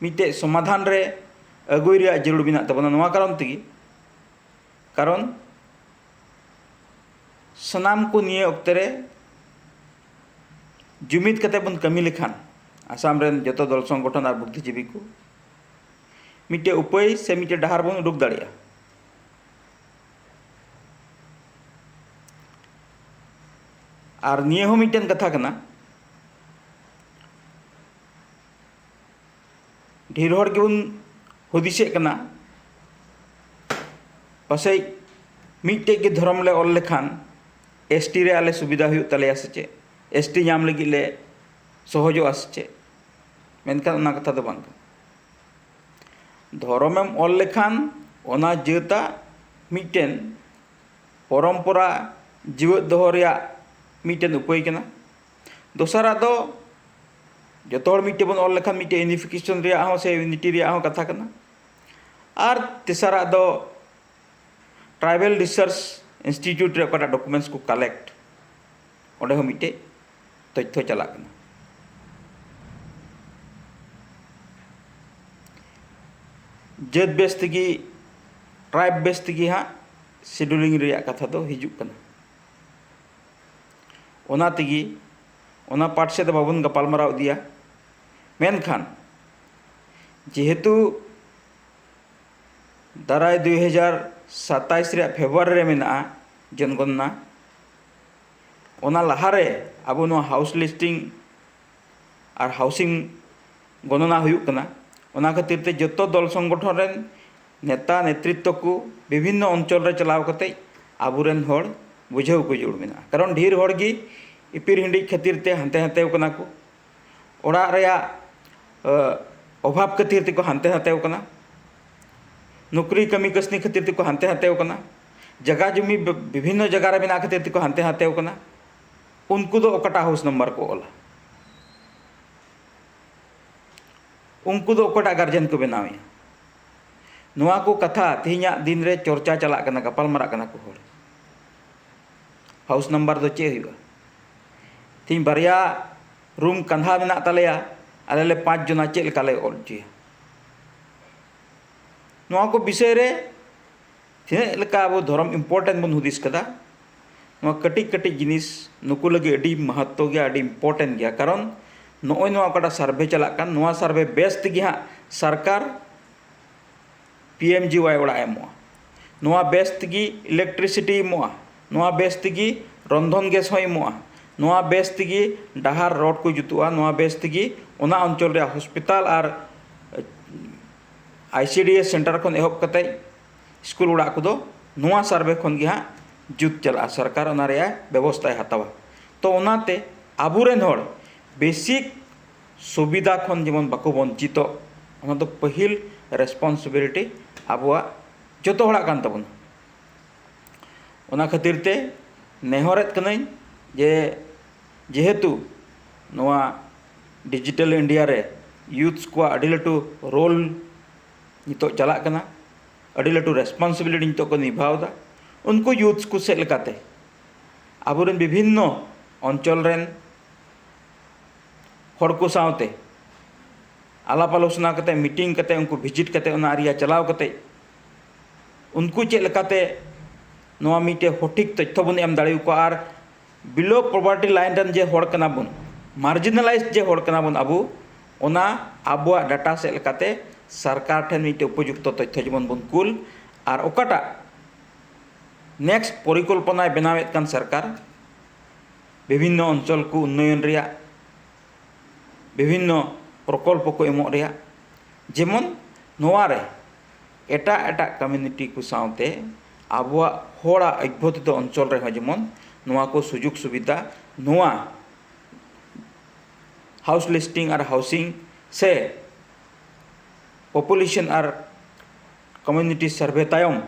ᱢᱤᱫᱴᱮᱡ ᱥᱚᱢᱟᱫᱷᱟᱱ ᱨᱮ ᱟᱹᱜᱩᱭ ᱨᱮᱭᱟᱜ ᱡᱟᱹᱨᱩᱲ ᱢᱮᱱᱟᱜ ᱛᱟᱵᱚᱱᱟ᱾ ᱱᱚᱣᱟ ᱠᱟᱨᱚᱱ ᱛᱮᱜᱮ, ᱠᱟᱨᱚᱱ ᱥᱟᱱᱟᱢ ᱠᱚ ᱱᱤᱭᱟᱹ ᱚᱠᱛᱮ ᱨᱮ ᱡᱩᱢᱤᱫ ᱠᱟᱛᱮ ᱵᱚᱱ ᱠᱟᱹᱢᱤ ᱞᱮᱠᱷᱟᱱ, ᱟᱥᱟᱢ ᱨᱮᱱ ᱡᱚᱛᱚ ᱫᱚᱞ ᱥᱚᱝᱜᱚᱴᱷᱚᱱ ᱟᱨ ᱵᱩᱫᱽᱫᱷᱤᱡᱤᱵᱤ ᱠᱚ, ᱢᱤᱫᱴᱮᱡ ᱩᱯᱟᱹᱭ ᱥᱮ ᱢᱤᱫᱴᱮᱡ ᱰᱟᱦᱟᱨ ᱵᱚᱱ ᱩᱰᱩᱠ ᱫᱟᱲᱮᱭᱟᱜᱼᱟ᱾ ᱟᱨ ᱱᱤᱭᱟᱹ ᱦᱚᱸ ᱢᱤᱫᱴᱮᱱ ᱠᱟᱛᱷᱟ ᱠᱟᱱᱟ, ᱰᱷᱮᱨ ᱦᱚᱲ ᱜᱮᱵᱚᱱ ᱦᱩᱫᱤᱥᱮᱫ ᱠᱟᱱᱟ, ᱯᱟᱥᱮᱡ ᱢᱤᱫᱴᱮᱡ ᱜᱮ ᱫᱷᱚᱨᱚᱢ ᱞᱮ ᱚᱞ ᱞᱮᱠᱷᱟᱱ ᱮᱥ ᱴᱤ ᱨᱮ ᱟᱞᱮ ᱥᱩᱵᱤᱫᱷᱟ ᱦᱩᱭᱩᱜ ᱛᱟᱞᱮᱭᱟ ᱥᱮ ᱪᱮᱫ, ᱮᱥ ᱴᱤ ᱧᱟᱢ ᱞᱟᱹᱜᱤᱫ ᱞᱮ ᱥᱚᱦᱚᱡᱚᱜᱼᱟ ᱥᱮ ᱪᱮᱫ? ᱢᱮᱱᱠᱷᱟᱱ ᱚᱱᱟ ᱠᱟᱛᱷᱟ ᱫᱚ ᱵᱟᱝ ᱠᱟᱱᱟ᱾ ᱫᱷᱚᱨᱚᱢᱮᱢ ᱚᱞ ᱞᱮᱠᱷᱟᱱ ᱚᱱᱟ ᱡᱟᱹᱛᱟᱜ ᱢᱤᱫᱴᱮᱱ ᱯᱚᱨᱚᱢᱯᱚᱨᱟ ᱡᱤᱣᱮᱫ ᱫᱚᱦᱚ ᱨᱮᱭᱟᱜ ᱢᱤᱫᱴᱮᱱ ᱩᱯᱟᱹᱭ ᱠᱟᱱᱟ᱾ ᱫᱚᱥᱟᱨᱟᱜ ᱫᱚ, ᱡᱚᱛᱚ ᱦᱚᱲ ᱢᱤᱫᱴᱮᱱ ᱵᱚᱱ ᱚᱞ ᱞᱮᱠᱷᱟᱱ ᱢᱤᱫᱴᱮᱱ ᱤᱭᱩᱱᱤᱯᱷᱤᱠᱮᱥᱚᱱ ᱨᱮᱭᱟᱜ ᱦᱚᱸ ᱥᱮ ᱤᱭᱩᱱᱤᱴᱤ ᱨᱮᱭᱟᱜ ᱦᱚᱸ ᱠᱟᱛᱷᱟ ᱠᱟᱱᱟ᱾ ᱟᱨ ᱛᱮᱥᱟᱨᱟᱜ ᱫᱚ, ᱴᱨᱟᱭᱵᱟᱞ ᱨᱤᱥᱟᱨᱪ ᱤᱱᱥᱴᱤᱴᱤᱭᱩᱴ ᱨᱮ ᱚᱠᱟᱴᱟᱜ ᱰᱚᱠᱩᱢᱮᱱᱴᱥ ᱠᱚ ᱠᱟᱞᱮᱠᱴ, ᱚᱸᱰᱮ ᱦᱚᱸ ᱢᱤᱫᱴᱮᱡ ᱛᱚᱛᱛᱷᱚ ᱪᱟᱞᱟᱜ ᱠᱟᱱᱟ᱾ ᱡᱟᱹᱛ ᱵᱮᱥ ᱛᱮᱜᱮ, ᱴᱨᱟᱭᱤᱵᱽ ᱵᱮᱥ ᱛᱮᱜᱮ ᱦᱟᱸᱜ ᱥᱤᱰᱩᱞᱤᱝ ᱨᱮᱭᱟᱜ ᱠᱟᱛᱷᱟ ᱫᱚ ᱦᱤᱡᱩᱜ ᱠᱟᱱᱟ᱾ ᱚᱱᱟ ᱛᱮᱜᱮ ᱚᱱᱟ ᱯᱟᱴ ᱥᱮᱫ ᱫᱚ ᱵᱟᱵᱚᱱ ᱜᱟᱯᱟᱞᱢᱟᱨᱟᱣ ᱤᱫᱤᱭᱟ᱾ ᱢᱮᱱᱠᱷᱟᱱ ᱡᱮᱦᱮᱛᱩ ᱫᱟᱨᱟᱭ ᱫᱩᱭ ᱦᱟᱡᱟᱨ ᱥᱟᱛᱟᱭᱤᱥ ᱨᱮᱭᱟᱜ ᱯᱷᱮᱵᱽᱨᱩᱣᱟᱨᱤ ᱨᱮ ᱢᱮᱱᱟᱜᱼᱟ ᱡᱚᱱᱜᱚᱱᱱᱟ, ᱚᱱᱟ ᱞᱟᱦᱟᱨᱮ ᱟᱵᱚ ᱱᱚᱣᱟ ᱦᱟᱣᱩᱥ ᱞᱤᱥᱴᱤᱝ ᱟᱨ ᱦᱟᱣᱩᱥᱤᱝ ᱜᱚᱱᱚᱱᱟ ᱦᱩᱭᱩᱜ ᱠᱟᱱᱟ, ᱚᱱᱟ ᱠᱷᱟᱹᱛᱤᱨ ᱛᱮ ᱡᱚᱛᱚ ᱫᱚᱞ ᱥᱚᱝᱜᱚᱴᱷᱚᱱ ᱨᱮᱱ ᱱᱮᱛᱟ ᱱᱮᱛᱨᱤᱛᱛᱚ ᱠᱚ ᱵᱤᱵᱷᱤᱱᱱᱚ ᱚᱧᱪᱚᱞ ᱨᱮ ᱪᱟᱞᱟᱣ ᱠᱟᱛᱮ ᱟᱵᱚᱨᱮᱱ ᱦᱚᱲ ᱵᱩᱡᱷᱟᱹᱣ ᱠᱚ ᱡᱟᱹᱨᱩᱲ ᱢᱮᱱᱟᱜᱼᱟ᱾ ᱠᱟᱨᱚᱱ ᱰᱷᱮᱨ ᱦᱚᱲ ᱜᱮ ᱤᱯᱤᱨ ᱦᱤᱸᱰᱤᱡ ᱠᱷᱟᱹᱛᱤᱨ ᱛᱮ ᱦᱟᱱᱛᱮ ᱱᱟᱛᱮ ᱠᱟᱱᱟ ᱠᱚ, ᱚᱲᱟᱜ ᱨᱮᱭᱟᱜ ᱚᱵᱷᱟᱵᱽ ᱠᱷᱟᱹᱛᱤᱨ ᱛᱮᱠᱚ ᱦᱟᱱᱛᱮ ᱱᱟᱛᱮ ᱠᱟᱱᱟ, ᱱᱚᱠᱨᱤ ᱠᱟᱹᱢᱤ ᱠᱟᱹᱥᱱᱤ ᱠᱷᱟᱹᱛᱤᱨ ᱛᱮᱠᱚ ᱦᱟᱱᱛᱮ ᱱᱟᱛᱮ ᱠᱟᱱᱟ, ᱡᱟᱭᱜᱟ ᱡᱩᱢᱤ ᱵᱤᱵᱷᱤᱱᱱᱚ ᱡᱟᱭᱜᱟ ᱨᱮ ᱢᱮᱱᱟᱜ ᱠᱷᱟᱹᱛᱤᱨ ᱛᱮᱠᱚ ᱦᱟᱱᱛᱮ ᱱᱟᱛᱮ ᱠᱟᱱᱟ᱾ ᱩᱱᱠᱩ ᱫᱚ ᱚᱠᱟᱴᱟᱜ ᱦᱟᱣᱩᱥ ᱱᱟᱢᱵᱟᱨ ᱠᱚ ᱚᱞᱟ? ᱩᱱᱠᱩ ᱫᱚ ᱚᱠᱚᱭᱴᱟᱜ ᱜᱟᱨᱡᱮᱱ ᱠᱚ ᱵᱮᱱᱟᱣᱮᱭᱟ? ᱱᱚᱣᱟ ᱠᱚ ᱠᱟᱛᱷᱟ ᱛᱮᱦᱮᱧᱟᱜ ᱫᱤᱱ ᱨᱮ ᱪᱚᱨᱪᱟ ᱪᱟᱞᱟᱜ ᱠᱟᱱᱟ, ᱜᱟᱯᱟᱞ ᱢᱟᱨᱟᱜ ᱠᱟᱱᱟ ᱠᱚ ᱦᱚᱲ᱾ ᱦᱟᱣᱩᱥ ᱱᱟᱢᱵᱟᱨ ᱫᱚ ᱪᱮᱫ ᱦᱩᱭᱩᱜᱼᱟ? ᱛᱮᱦᱮᱧ ᱵᱟᱨᱭᱟ ᱨᱩᱢ ᱠᱟᱸᱫᱷᱟ ᱢᱮᱱᱟᱜ ᱛᱟᱞᱮᱭᱟ, ᱟᱞᱮ ᱞᱮ ᱯᱟᱸᱪ ᱡᱚᱱᱟ, ᱪᱮᱫ ᱞᱮᱠᱟ ᱞᱮ ᱚᱞ ᱦᱚᱪᱚᱭᱟ? ᱱᱚᱣᱟ ᱠᱚ ᱵᱤᱥᱚᱭ ᱨᱮ ᱛᱤᱱᱟᱹᱜ ᱞᱮᱠᱟ ᱟᱵᱚ ᱫᱷᱚᱨᱚᱢ ᱤᱢᱯᱚᱨᱴᱮᱱᱴ ᱵᱚᱱ ᱦᱩᱫᱤᱥ ᱠᱟᱫᱟ, ᱱᱚᱣᱟ ᱠᱟᱹᱴᱤᱡ ᱠᱟᱹᱴᱤᱡ ᱡᱤᱱᱤᱥ ᱱᱩᱠᱩ ᱞᱟᱹᱜᱤᱫ ᱟᱹᱰᱤ ᱢᱟᱦᱟᱛᱛᱚ ᱜᱮᱭᱟ, ᱟᱹᱰᱤ ᱤᱢᱯᱚᱨᱴᱮᱱᱴ ᱜᱮᱭᱟ᱾ ᱠᱟᱨᱚᱱ ᱱᱚᱜᱼᱚᱭ ᱱᱚᱣᱟ ᱚᱠᱟᱴᱟᱜ ᱥᱟᱨᱵᱷᱮ ᱪᱟᱞᱟᱜ ᱠᱟᱱ, ᱱᱚᱣᱟ ᱥᱟᱨᱵᱷᱮ ᱵᱮᱥ ᱛᱮᱜᱮ ᱦᱟᱸᱜ ᱥᱚᱨᱠᱟᱨ ᱯᱤ ᱮᱢ ᱡᱤ ᱣᱟᱭ ᱚᱲᱟᱜ ᱮ ᱮᱢᱚᱜᱼᱟ, ᱱᱚᱣᱟ ᱵᱮᱥ ᱛᱮᱜᱮ ᱤᱞᱮᱠᱴᱨᱤᱥᱤᱴᱤ ᱮᱢᱚᱜᱼᱟ, ᱱᱚᱣᱟ ᱵᱮᱥ ᱛᱮᱜᱮ ᱨᱚᱱᱫᱷᱚᱱ ᱜᱮᱥ ᱦᱚᱸᱭ ᱮᱢᱚᱜᱼᱟ, ᱱᱚᱣᱟ ᱵᱮᱥ ᱛᱮᱜᱮ ᱰᱟᱦᱟᱨ ᱨᱳᱰ ᱠᱚ ᱡᱩᱛᱩᱜᱼᱟ, ᱱᱚᱣᱟ ᱵᱮᱥ ᱛᱮᱜᱮ ᱚᱱᱟ ᱚᱧᱪᱚᱞ ᱨᱮᱭᱟᱜ ᱦᱚᱥᱯᱤᱴᱟᱞ ᱟᱨ ᱟᱭ ᱥᱤ ᱰᱤ ᱮᱥ ᱥᱮᱱᱴᱟᱨ ᱠᱷᱚᱱ ᱮᱦᱚᱵ ᱠᱟᱛᱮ ᱥᱠᱩᱞ ᱚᱲᱟᱜ ᱠᱚᱫᱚ ᱱᱚᱣᱟ ᱥᱟᱨᱵᱷᱮ ᱠᱷᱚᱱ ᱜᱮ ᱦᱟᱸᱜ ᱡᱩᱛ ᱪᱟᱞᱟᱜᱼᱟ, ᱥᱚᱨᱠᱟᱨ ᱚᱱᱟ ᱨᱮᱭᱟᱜ ᱵᱮᱵᱚᱥᱛᱷᱟᱭ ᱦᱟᱛᱟᱣᱟ᱾ ᱛᱚ ᱚᱱᱟᱛᱮ ᱟᱵᱚᱨᱮᱱ ᱦᱚᱲ ᱵᱮᱥᱤᱠ ᱥᱩᱵᱤᱫᱷᱟ ᱠᱷᱚᱱ ᱡᱮᱢᱚᱱ ᱵᱟᱠᱚ ᱵᱚᱧᱪᱤᱛᱚᱜ, ᱚᱱᱟ ᱫᱚ ᱯᱟᱹᱦᱤᱞ ᱨᱮᱥᱯᱚᱱᱥᱤᱵᱤᱞᱤᱴᱤ ᱟᱵᱚᱣᱟᱜ ᱡᱚᱛᱚ ᱦᱚᱲᱟᱜ ᱠᱟᱱ ᱛᱟᱵᱚᱱᱟ᱾ ᱚᱱᱟ ᱠᱷᱟᱹᱛᱤᱨ ᱛᱮ ᱱᱮᱦᱚᱨᱮᱫ ᱠᱟᱹᱱᱟᱹᱧ ᱡᱮ ᱡᱮᱦᱮᱛᱩ ᱱᱚᱣᱟ ᱰᱤᱡᱤᱴᱟᱞ ᱤᱱᱰᱤᱭᱟ ᱨᱮ ᱭᱩᱛᱷᱥ ᱠᱚᱣᱟᱜ ᱟᱹᱰᱤ ᱞᱟᱹᱴᱩ ᱨᱳᱞ ᱱᱤᱛᱚᱜ ᱪᱟᱞᱟᱜ ᱠᱟᱱᱟ, ᱟᱹᱰᱤ ᱞᱟᱹᱴᱩ ᱨᱮᱥᱯᱚᱱᱥᱤᱵᱤᱞᱤᱴᱤ ᱱᱤᱛᱚᱜ ᱠᱚ ᱱᱤᱵᱷᱟᱣ ᱮᱫᱟ᱾ ᱩᱱᱠᱩ ᱭᱩᱛᱷᱥ ᱠᱚ ᱥᱮᱫ ᱞᱮᱠᱟᱛᱮ ᱟᱵᱚᱨᱮᱱ ᱵᱤᱵᱷᱤᱱᱱᱚ ᱚᱧᱪᱚᱞ ᱨᱮᱱ ᱦᱚᱲ ᱠᱚ ᱥᱟᱶᱛᱮ ᱟᱞᱟᱯ ᱟᱞᱳᱪᱚᱱᱟ ᱠᱟᱛᱮ, ᱢᱤᱴᱤᱝ ᱠᱟᱛᱮ, ᱩᱱᱠᱩ ᱵᱷᱤᱡᱤᱴ ᱠᱟᱛᱮ, ᱚᱱᱟ ᱮᱨᱤᱭᱟ ᱪᱟᱞᱟᱣ ᱠᱟᱛᱮ ᱩᱱᱠᱩ ᱪᱮᱫ ᱞᱮᱠᱟᱛᱮ ᱱᱚᱣᱟ ᱢᱤᱫᱴᱮᱡ ᱥᱚᱴᱷᱤᱠ ᱛᱚᱛᱛᱷᱚ ᱵᱚᱱ ᱮᱢ ᱫᱟᱲᱮ ᱟᱠᱚᱣᱟ ᱟᱨ below poverty line ᱨᱮᱱ ᱡᱮ ᱦᱚᱲ ᱠᱟᱱᱟ ᱵᱚᱱ, ᱢᱟᱨᱡᱤᱱᱟᱞᱟᱭᱤᱡᱽ ᱡᱮ ᱦᱚᱲ ᱠᱟᱱᱟ ᱵᱚᱱ ᱟᱵᱚ, ᱚᱱᱟ ᱟᱵᱚᱣᱟᱜ ᱰᱟᱴᱟ ᱥᱮᱫ ᱞᱮᱠᱟᱛᱮ ᱥᱚᱨᱠᱟᱨ ᱴᱷᱮᱱ ᱢᱤᱫᱴᱮᱡ ᱩᱯᱚᱡᱩᱠᱛᱚ ᱛᱚᱛᱛᱷᱚ ᱡᱮᱢᱚᱱ ᱵᱚᱱ ᱠᱩᱞ, ᱟᱨ ᱚᱠᱟᱴᱟᱜ ᱱᱮᱠᱥᱴ ᱯᱚᱨᱤᱠᱚᱞᱯᱚᱱᱟᱭ ᱵᱮᱱᱟᱣᱮᱫ ᱠᱟᱱ ᱥᱚᱨᱠᱟᱨ, ᱵᱤᱵᱷᱤᱱᱱᱚ ᱚᱧᱪᱚᱞ ᱠᱚ ᱩᱱᱱᱚᱭᱚᱱ ᱨᱮᱭᱟᱜ, ᱵᱤᱵᱷᱤᱱᱱᱚ ᱯᱨᱚᱠᱚᱞᱯᱚ ᱠᱚ ᱮᱢᱚᱜ ᱨᱮᱭᱟᱜ, ᱡᱮᱢᱚᱱ ᱱᱚᱣᱟ ᱨᱮ ᱮᱴᱟᱜ ᱮᱴᱟᱜ ᱠᱚᱢᱤᱭᱩᱱᱤᱴᱤ ᱠᱚ ᱥᱟᱶᱛᱮ ᱟᱵᱚᱣᱟᱜ ᱦᱚᱲᱟᱜ ᱚᱵᱽᱵᱷᱚᱛᱤᱛᱚ ᱚᱧᱪᱚᱞ ᱨᱮᱦᱚᱸ ᱡᱮᱢᱚᱱ ᱱᱚᱣᱟ ᱠᱚ ᱥᱩᱡᱳᱜᱽ ᱥᱩᱵᱤᱫᱷᱟ, ᱱᱚᱣᱟ ᱦᱟᱣᱩᱥ ᱞᱤᱥᱴᱤᱝ ᱟᱨ ᱦᱟᱣᱩᱥᱤᱝ ᱥᱮ ᱯᱚᱯᱩᱞᱮᱥᱚᱱ ᱟᱨ ᱠᱚᱢᱤᱭᱩᱱᱤᱴᱤ ᱥᱟᱨᱵᱷᱮ ᱛᱟᱭᱚᱢ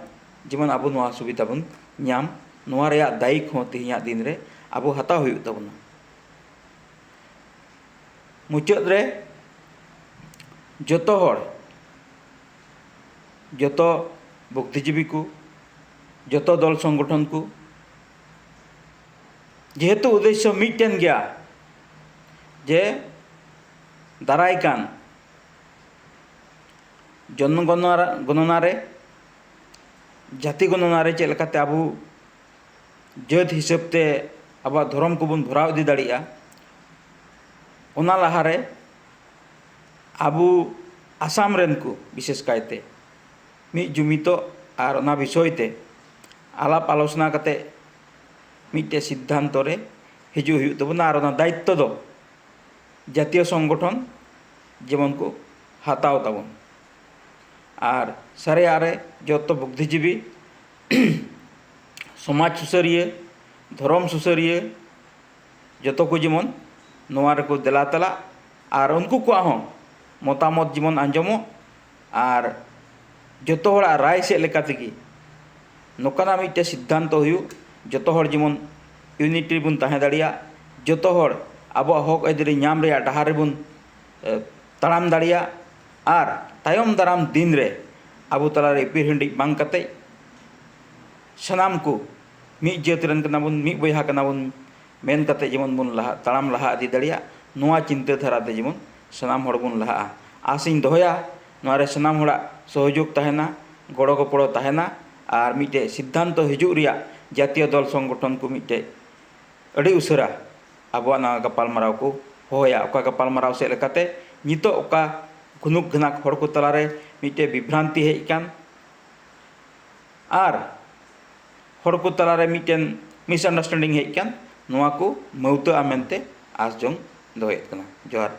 ᱡᱮᱢᱚᱱ ᱟᱵᱚ ᱱᱚᱣᱟ ᱥᱩᱵᱤᱫᱷᱟ ᱵᱚᱱ ᱧᱟᱢ, ᱱᱚᱣᱟ ᱨᱮᱭᱟᱜ ᱫᱟᱭᱤᱛ ᱦᱚᱸ ᱛᱮᱦᱮᱧᱟᱜ ᱫᱤᱱ ᱨᱮ ᱟᱵᱚ ᱦᱟᱛᱟᱣ ᱦᱩᱭᱩᱜ ᱛᱟᱵᱚᱱᱟ᱾ ᱢᱩᱪᱟᱹᱫ ᱨᱮ ᱡᱚᱛᱚ ᱦᱚᱲ, ᱡᱚᱛᱚ ᱵᱩᱫᱽᱫᱷᱤᱡᱤᱵᱤ ᱠᱚ, ᱡᱚᱛᱚ ᱫᱚᱞ ᱥᱚᱝᱜᱚᱴᱷᱚᱱ ᱠᱚ, ᱡᱮᱦᱮᱛᱩ ᱩᱫᱽᱫᱮᱥᱥᱚ ᱢᱤᱫᱴᱮᱱ ᱜᱮᱭᱟ ᱡᱮ ᱫᱟᱨᱟᱭ ᱠᱟᱱ ᱡᱚᱱᱜᱚᱱᱚᱱᱟ ᱨᱮ, ᱡᱟᱹᱛᱤ ᱜᱚᱱᱚᱱᱟ ᱨᱮ ᱪᱮᱫ ᱞᱮᱠᱟᱛᱮ ᱟᱵᱚ ᱡᱟᱹᱛ ᱦᱤᱥᱟᱹᱵ ᱛᱮ ᱟᱵᱚᱣᱟᱜ ᱫᱷᱚᱨᱚᱢ ᱠᱚᱵᱚᱱ ᱵᱷᱚᱨᱟᱣ ᱤᱫᱤ ᱫᱟᱲᱮᱭᱟᱜᱼᱟ, ᱚᱱᱟ ᱞᱟᱦᱟᱨᱮ ᱟᱵᱚ ᱟᱥᱟᱢ ᱨᱮᱱ ᱠᱚ ᱵᱤᱥᱮᱥ ᱠᱟᱭᱛᱮ ᱢᱤᱫ ᱡᱩᱢᱤᱫᱚᱜ ᱟᱨ ᱚᱱᱟ ᱵᱤᱥᱚᱭ ᱛᱮ ᱟᱞᱟᱯ ᱟᱞᱳᱪᱚᱱᱟ ᱠᱟᱛᱮ ᱢᱤᱫᱴᱮᱡ ᱥᱤᱫᱽᱫᱷᱟᱱᱛᱚ ᱨᱮ ᱦᱤᱡᱩᱜ ᱦᱩᱭᱩᱜ ᱛᱟᱵᱚᱱᱟ᱾ ᱟᱨ ᱚᱱᱟ ᱫᱟᱭᱤᱛᱛᱚ ᱫᱚ ᱡᱟᱹᱛᱤᱭᱚ ᱥᱚᱝᱜᱚᱴᱷᱚᱱ ᱡᱮᱢᱚᱱ ᱠᱚ ᱦᱟᱛᱟᱣ ᱛᱟᱵᱚᱱ᱾ ᱟᱨ ᱥᱟᱹᱨᱤᱭᱟᱜ ᱨᱮ ᱡᱚᱛᱚ ᱵᱩᱫᱽᱫᱷᱤᱡᱤᱵᱤ, ᱥᱚᱢᱟᱡᱽ ᱥᱩᱥᱟᱹᱨᱤᱭᱟᱹ, ᱫᱷᱚᱨᱚᱢ ᱥᱩᱥᱟᱹᱨᱤᱭᱟᱹ, ᱡᱚᱛᱚ ᱠᱚ ᱡᱮᱢᱚᱱ ᱱᱚᱣᱟ ᱨᱮᱠᱚ ᱫᱮᱞᱟ ᱛᱟᱞᱟᱜ ᱟᱨ ᱩᱱᱠᱩ ᱠᱚᱣᱟᱜ ᱦᱚᱸ ᱢᱚᱛᱟᱢᱚᱛ ᱡᱮᱢᱚᱱ ᱟᱸᱡᱚᱢᱚᱜ ᱟᱨ ᱡᱚᱛᱚ ᱦᱚᱲᱟᱜ ᱨᱟᱭ ᱥᱮᱫ ᱞᱮᱠᱟ ᱛᱮᱜᱮ ᱱᱚᱝᱠᱟᱱᱟᱜ ᱢᱤᱫᱴᱮᱱ ᱥᱤᱫᱽᱫᱷᱟᱱᱛᱚ ᱦᱩᱭᱩᱜ, ᱡᱚᱛᱚ ᱦᱚᱲ ᱡᱮᱢᱚᱱ ᱤᱭᱩᱱᱤᱴᱤ ᱨᱮᱵᱚᱱ ᱛᱟᱦᱮᱸ ᱫᱟᱲᱮᱭᱟᱜ, ᱡᱚᱛᱚ ᱦᱚᱲ ᱟᱵᱚᱣᱟᱜ ᱦᱚᱠ ᱟᱹᱭᱫᱟᱹᱨᱤ ᱧᱟᱢ ᱨᱮᱭᱟᱜ ᱰᱟᱦᱟᱨ ᱨᱮᱵᱚᱱ, ᱮ, ᱛᱟᱲᱟᱢ ᱫᱟᱲᱮᱭᱟᱜ ᱟᱨ ᱛᱟᱭᱚᱢ ᱫᱟᱨᱟᱢ ᱫᱤᱱ ᱨᱮ ᱟᱵᱚ ᱛᱟᱞᱟᱨᱮ ᱤᱯᱤᱨ ᱦᱤᱸᱰᱤᱡ ᱵᱟᱝ ᱠᱟᱛᱮ ᱥᱟᱱᱟᱢ ᱠᱚ ᱢᱤᱫ ᱡᱟᱹᱛ ᱨᱮᱱ ᱠᱟᱱᱟ ᱵᱚᱱ, ᱢᱤᱫ ᱵᱚᱭᱦᱟ ᱠᱟᱱᱟ ᱵᱚᱱ ᱢᱮᱱ ᱠᱟᱛᱮ ᱡᱮᱢᱚᱱ ᱵᱚᱱ ᱞᱟᱦᱟ, ᱛᱟᱲᱟᱢ ᱞᱟᱦᱟ ᱤᱫᱤ ᱫᱟᱲᱮᱭᱟᱜ, ᱱᱚᱣᱟ ᱪᱤᱱᱛᱟᱹ ᱫᱷᱟᱨᱟ ᱛᱮ ᱡᱮᱢᱚᱱ ᱥᱟᱱᱟᱢ ᱦᱚᱲ ᱵᱚᱱ ᱞᱟᱦᱟᱜᱼᱟ᱾ ᱟᱥᱤᱧ ᱫᱚᱦᱚᱭᱟ ᱱᱚᱣᱟ ᱨᱮ ᱥᱟᱱᱟᱢ ᱦᱚᱲᱟᱜ ᱥᱚᱦᱚᱡᱳᱜᱽ ᱛᱟᱦᱮᱱᱟ, ᱜᱚᱲᱚ ᱜᱚᱯᱚᱲᱚ ᱛᱟᱦᱮᱱᱟ ᱟᱨ ᱢᱤᱫᱴᱮᱡ ᱥᱤᱫᱽᱫᱷᱟᱱᱛᱚ ᱦᱤᱡᱩᱜ ᱨᱮᱭᱟᱜ ᱡᱟᱛᱤᱭᱚ ᱫᱚᱞ ᱥᱚᱝᱜᱚᱴᱷᱚᱱ ᱠᱚ ᱢᱤᱫᱴᱮᱡ ᱟᱹᱰᱤ ᱩᱥᱟᱹᱨᱟ ᱟᱵᱚᱣᱟᱜ ᱱᱚᱣᱟ ᱜᱟᱯᱟᱞᱢᱟᱨᱟᱣ ᱠᱚ ᱦᱚᱦᱚᱭᱟ᱾ ᱚᱠᱟ ᱜᱟᱯᱟᱞᱢᱟᱨᱟᱣ ᱥᱮᱫ ᱞᱮᱠᱟᱛᱮ ᱱᱤᱛᱚᱜ ᱚᱠᱟ ᱜᱷᱩᱱᱩᱠ ᱜᱷᱟᱱᱟᱠ ᱦᱚᱲ ᱠᱚ ᱛᱟᱞᱟᱨᱮ ᱢᱤᱫᱴᱮᱡ ᱵᱤᱵᱷᱨᱟᱱᱛᱤ ᱦᱮᱡ ᱟᱠᱟᱱ ᱟᱨ ᱦᱚᱲ ᱠᱚ ᱛᱟᱞᱟᱨᱮ ᱢᱤᱫᱴᱮᱱ ᱢᱤᱥᱟᱱᱰᱟᱨᱥᱴᱮᱱᱰᱤᱝ ᱦᱮᱡ ᱟᱠᱟᱱ, ᱱᱚᱣᱟ ᱠᱚ ᱢᱟᱹᱣᱛᱟᱹᱜᱼᱟ ᱢᱮᱱᱛᱮ ᱟᱸᱥ ᱡᱚᱝ ᱫᱚᱦᱚᱭᱮᱫ ᱠᱟᱱᱟ᱾ ᱡᱚᱦᱟᱨ᱾